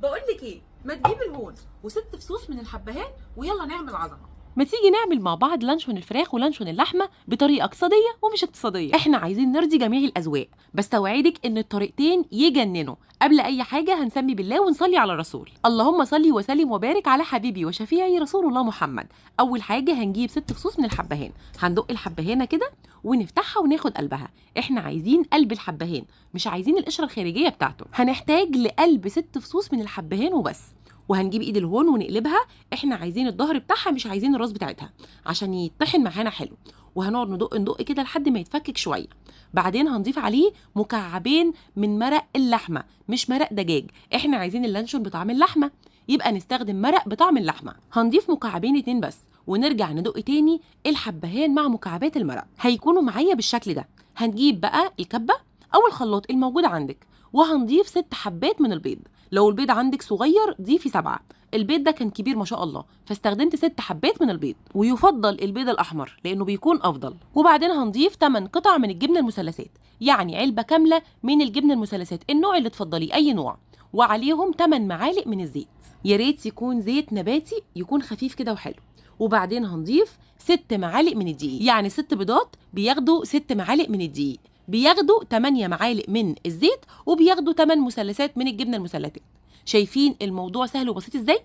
بقول لك ايه، ما تجيب الهون وست فصوص من الحبهان ويلا نعمل عظمه. ما تيجي نعمل مع بعض لانشون الفراخ ولانشون اللحمة بطريقة اقتصادية ومش اقتصادية. احنا عايزين نرضي جميع الاذواق، بس اوعدك ان الطريقتين يجننوا. قبل اي حاجة هنسمي بالله ونصلي على الرسول. اللهم صلي وسلم وبارك على حبيبي وشفيعي رسول الله محمد. اول حاجة هنجيب 6 فصوص من الحبهان، هندق الحبهانه كده ونفتحها وناخد قلبها. احنا عايزين قلب الحبهان، مش عايزين القشرة الخارجية بتاعته. هنحتاج لقلب 6 فصوص من الحبهان وبس. وهنجيب ايد الهون ونقلبها، احنا عايزين الظهر بتاعها مش عايزين الراس بتاعتها عشان يطحن معانا حلو. وهنقعد ندق ندق كده لحد ما يتفكك شوية. بعدين هنضيف عليه مكعبين من مرق اللحمة، مش مرق دجاج، احنا عايزين اللانشون بطعم اللحمة، يبقى نستخدم مرق بطعم اللحمة. هنضيف مكعبين 2 بس ونرجع ندق تاني الحبهان مع مكعبات المرق، هيكونوا معايا بالشكل ده. هنجيب بقى الكبه او الخلاط الموجود عندك، وهنضيف 6 حبات من البيض. لو البيض عندك صغير ضيفي 7، البيض ده كان كبير ما شاء الله فاستخدمت 6 حبات من البيض، ويفضل البيض الاحمر لانه بيكون افضل. وبعدين هنضيف 8 قطع من الجبنة المثلثات، يعني علبة كاملة من الجبنة المثلثات، النوع اللي تفضليه اي نوع. وعليهم 8 معالق من الزيت، يا ريت يكون زيت نباتي يكون خفيف كده وحلو. وبعدين هنضيف 6 معالق من الدقيق، يعني 6 بيضات بياخدوا 6 معالق من الدقيق، بياخدوا 8 معالق من الزيت، وبياخدوا 8 مثلثات من الجبنة المثلثات. شايفين الموضوع سهل وبسيط ازاي؟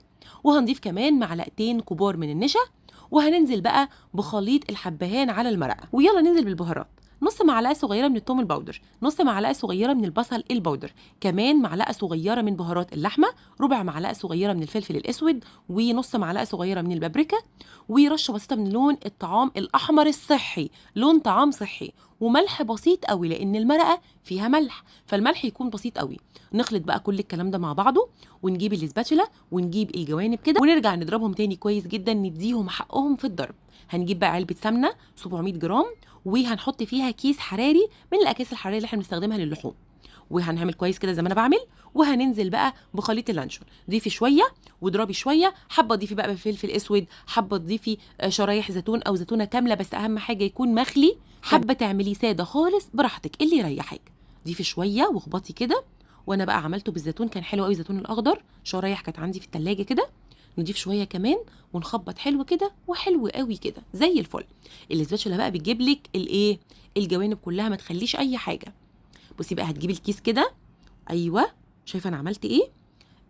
وهنضيف كمان معلقتين كبار من النشا، وهننزل بقى بخليط الحبهان على المرقه. ويلا ننزل بالبهارات. نص معلقه صغيرة من الثوم ال powder، نص معلقه صغيرة من البصل ال powder، كمان معلقه صغيرة من بهارات اللحمة، ربع معلقه صغيرة من الفلفل الاسود، ونص معلقه صغيرة من البابريكا، ورشه بسيطة من لون الطعام الاحمر الصحي، لون طعام صحي، وملح بسيط قوي لان المرقه فيها ملح، فالملح يكون بسيط قوي. نخلط بقى كل الكلام ده مع بعضه، ونجيب الاسباتشولا ونجيب الجوانب كده، ونرجع نضربهم تاني كويس جدا، نديهم حقهم في الضرب. هنجيب بقى علبة سمنه 700 جرام، وهنحط فيها كيس حراري من الاكياس الحرارية اللي احنا بنستخدمها للحوم، وهنعمل كويس كده زي ما انا بعمل. وهننزل بقى بخليط اللانشون، ضيفي شوية واضربي شوية، حابة تضيفي بقى فلفل اسود، حابة تضيفي شرايح زيتون او زيتونه كاملة، بس اهم حاجة يكون مخلي. حابة تعمليه ساده خالص براحتك، اللي يريحك. ضيفي شوية واخبطي كده. وانا بقى عملته بالزيتون، كان حلو قوي الزيتون الاخضر، شرايح كانت عندي في التلاجة كده. نضيف شوية كمان ونخبط حلو كده وحلو قوي كده زي الفل. الاسباتشولا بقى بتجيب لك الايه، الجوانب كلها، ما تخليش اي حاجة. بصي بقى هتجيبي الكيس كده، ايوه شايفه انا عملت ايه؟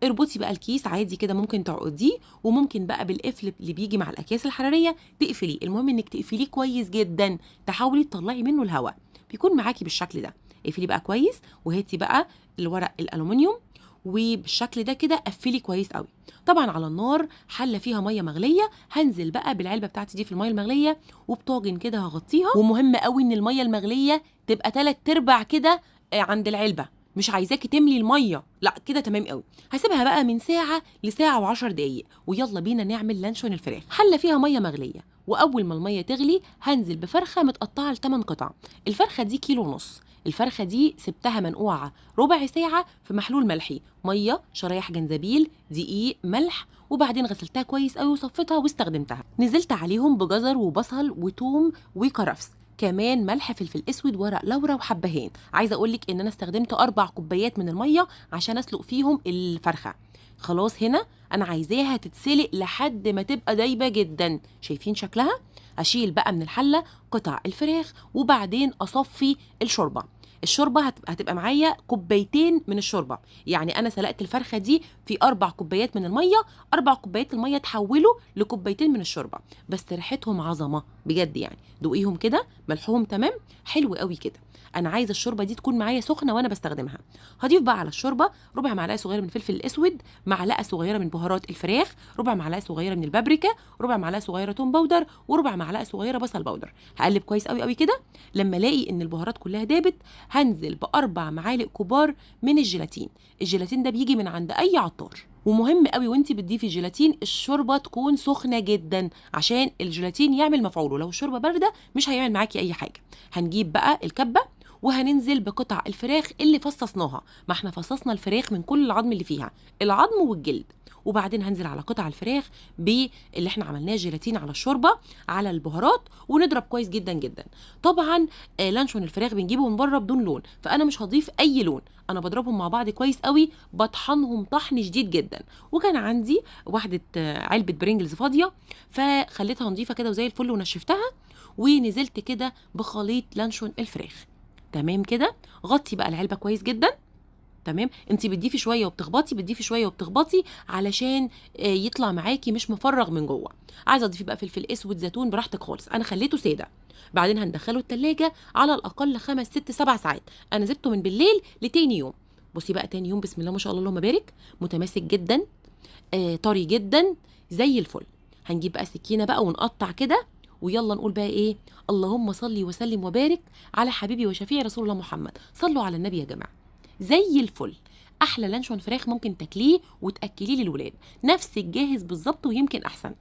اربطي بقى الكيس عادي كده، ممكن تعقديه، وممكن بقى بالقفل اللي بيجي مع الاكياس الحرارية تقفليه. المهم انك تقفليه كويس جدا، تحاولي تطلعي منه الهواء، بيكون معاكي بالشكل ده. اقفلي بقى كويس، وهاتي بقى الورق الالومنيوم، وبالشكل ده كده قفلي كويس قوي. طبعا على النار حله فيها مية مغليه، هنزل بقى بالعلبه بتاعتي دي في المية المغليه، وبطاجن كده هغطيها. ومهم قوي ان المية المغليه تبقى 3/4 كده عند العلبة، مش عايزاكي تملي المية، لا كده تمام قوي. هسيبها بقى من ساعة لساعة و10 دقايق، ويلا بينا نعمل لانشون الفراخ. حله فيها مية مغليه، واول ما المية تغلي هنزل بفرخه متقطعه ل8 قطع. الفرخه دي 1.5 كيلو. الفرخه دي سبتها منقوعه ربع ساعة في محلول ملحي، مية، شرايح جنزبيل، دقيق، ملح، وبعدين غسلتها كويس قوي وصفيتها واستخدمتها. نزلت عليهم بجزر وبصل وتوم وكرفس، كمان ملح، فلفل اسود، ورق لورا، وحبهان. عايزه اقول لك ان انا استخدمت 4 كوبايات من المية عشان اسلق فيهم الفرخه. خلاص هنا انا عايزاها تتسلق لحد ما تبقى دايبه جدا. شايفين شكلها؟ اشيل بقى من الحلة قطع الفراخ، وبعدين اصفي الشوربة. الشوربة هتبقى معايا 2 كوباية من الشوربة، يعني انا سلقت الفرخه دي في 4 كوبايات من المية، 4 كوبايات المية تحولوا ل2 كوباية من الشوربة، بس ريحتهم عظمه بجد يعني. دوقيهم كده، ملحهم تمام، حلو قوي كده. انا عايزه الشوربة دي تكون معايا سخنة وانا بستخدمها. هضيف بقى على الشوربة ربع معلقه صغيرة من الفلفل الاسود، معلقه صغيرة من بهارات الفراخ، ربع معلقه صغيرة من البابريكا، ربع معلقه صغيرة توم powder، وربع معلقه صغيرة بصل powder. هقلب كويس قوي قوي كده. لما الاقي ان البهارات كلها دابت، هنزل ب4 معالق كبار من الجيلاتين. الجيلاتين ده بيجي من عند اي عطار، ومهم قوي وانتي بتضيفي الجيلاتين الشوربة تكون سخنة جدا عشان الجيلاتين يعمل مفعوله. لو الشوربة باردة مش هيعمل معاكي اي حاجة. هنجيب بقى الكبه وهننزل بقطع الفراخ اللي فصصناها، ما احنا فصصنا الفراخ من كل العظم اللي فيها، العظم والجلد. وبعدين هنزل على قطع الفراخ باللي احنا عملناه جيلاتين على الشوربة على البهارات، ونضرب كويس جدا جدا. طبعا لانشون الفراخ بنجيبه من بره بدون لون، فانا مش هضيف اي لون، انا بضربهم مع بعض كويس قوي، بطحنهم طحن شديد جدا. وكان عندي واحدة علبة برينجلز فاضية، فخليتها نظيفة كده وزي الفل ونشفتها، ونزلت كده بخليط لانشون الفراخ. تمام كده، غطي بقى العلبة كويس جدا. تمام، انت بتضيفي شوية وبتخبطي، بتضيفي شوية وبتخبطي علشان يطلع معاكي مش مفرغ من جوه. عايزه تضيفي بقى فلفل اسود، زيتون، براحتك خالص، انا خليته ساده. بعدين هندخله التلاجة على الاقل 5 6 7 ساعات، انا زبته من بالليل لتاني يوم. بصي بقى تاني يوم بسم الله ما شاء الله اللهم بارك، متماسك جدا، طري جدا زي الفل. هنجيب بقى سكينة بقى ونقطع كده، ويلا نقول بقى ايه، اللهم صلي وسلم وبارك على حبيبي وشفيعي رسول الله محمد. صلوا على النبي يا جماعة. زي الفل، احلى لانشون فراخ ممكن تاكليه وتاكليه للولاد، نفس الجاهز بالظبط ويمكن احسن.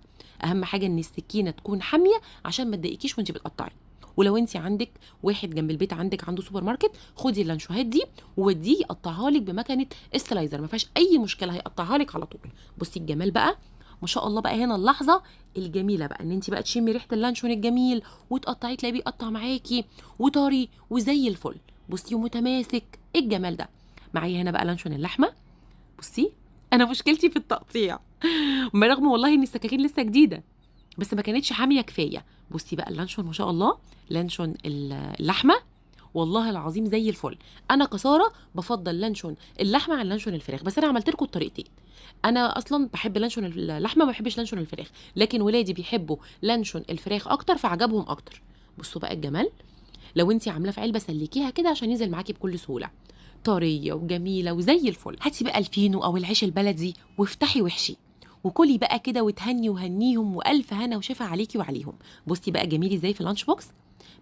اهم حاجة ان السكينة تكون حامية عشان ما تضايقكيش وانت بتقطعي. ولو انت عندك واحد جنب البيت عندك عنده سوبر ماركت، خدي اللانشوهات دي ووديه يقطعها لك بمكنه ال slicer، ما فيهاش اي مشكلة، هيقطعها لك على طول. بصي الجمال بقى ما شاء الله. بقى هنا اللحظة الجميلة بقى ان انت بقى تشمي ريحه اللانشون الجميل وتقطعيه، تلاقيه بيقطع معاكي وطري وزي الفل. بصي ومتماسك، ايه الجمال ده. معايا هنا بقى لانشون اللحمة. بصي انا مشكلتي في التقطيع، برغم والله ان السكاكين لسه جديدة، بس ما كانتش حامية كفاية. بصي بقى اللانشون ما شاء الله، لانشون اللحمة والله العظيم زي الفل. انا كساره بفضل لانشون اللحمة عن لانشون الفراخ، بس انا عملت لكم الطريقتين. انا اصلا بحب لانشون اللحمة، ما بحبش لانشون الفراخ، لكن ولادي بيحبوا لانشون الفراخ اكتر فعجبهم اكتر. بصوا بقى الجمال، لو انت عاملاه في علبة سلكيها كده عشان ينزل معاكي بكل سهولة، طرية وجميلة وزي الفل. هاتي بقى الفينو او العيش البلدي وافتحي وحشي وكلي بقى كده وتهني وهنيهم، والف هنا وشفا عليكي وعليهم. بصي بقى جميل ازاي في ال lunch box.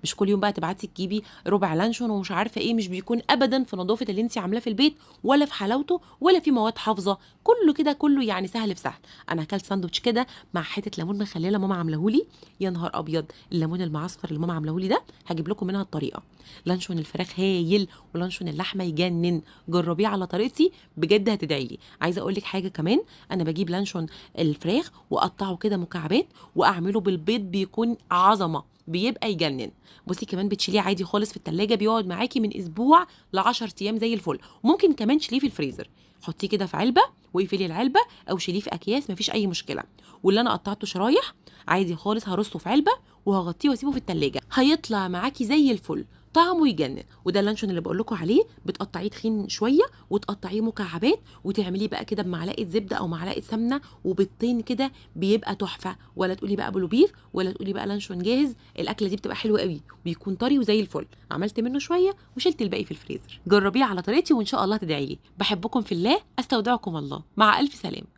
مش كل يوم بقى تبعتي تجيبي ربع لانشون ومش عارفه ايه، مش بيكون ابدا في نظافة اللي انت عاملاه في البيت، ولا في حلاوته، ولا في مواد حافظه، كله كده كله يعني سهل في سهل. انا اكلت ساندوتش كده مع حتة ليمون مخلله ماما عاملاهولي، يا نهار ابيض الليمون المعصفر اللي ماما عاملاهولي ده، هجيب لكم منها الطريقة. لانشون الفراخ هايل ولانشون اللحمة يجنن، جربيه على طريقتي بجد هتدعي لي. عايزه اقول لك حاجة كمان، انا بجيب لانشون الفراخ واقطعه كده مكعبات واعمله بالبيض، بيكون عظمه، بيبقى يجنن. بصي كمان بتشيليه عادي خالص في التلاجة، بيقعد معاكي من اسبوع ل10 ايام زي الفل. ممكن كمان تشيليه في الفريزر، حطيه كده في علبة واقفلي العلبة، او شيليه في اكياس، مفيش اي مشكلة. واللي انا قطعته شرايح عادي خالص هرصه في علبة وهغطيه واسيبه في التلاجة، هيطلع معاكي زي الفل، طعمه يجنن. وده اللانشون اللي بقول لكم عليه، بتقطعيه تخين شوية وتقطعيه مكعبات وتعمليه بقى كده بمعلقه زبدة او معلقه سمنه وبيضتين كده، بيبقى تحفة. ولا تقولي بقى بلوبيف ولا تقولي بقى لانشون جاهز، الاكلة دي بتبقى حلوة قوي، بيكون طري وزي الفل. عملت منه شوية وشلت الباقي في الفريزر. جربيه على طريقتي وان شاء الله تدعي لي. بحبكم في الله، استودعكم الله، مع الف سلامه.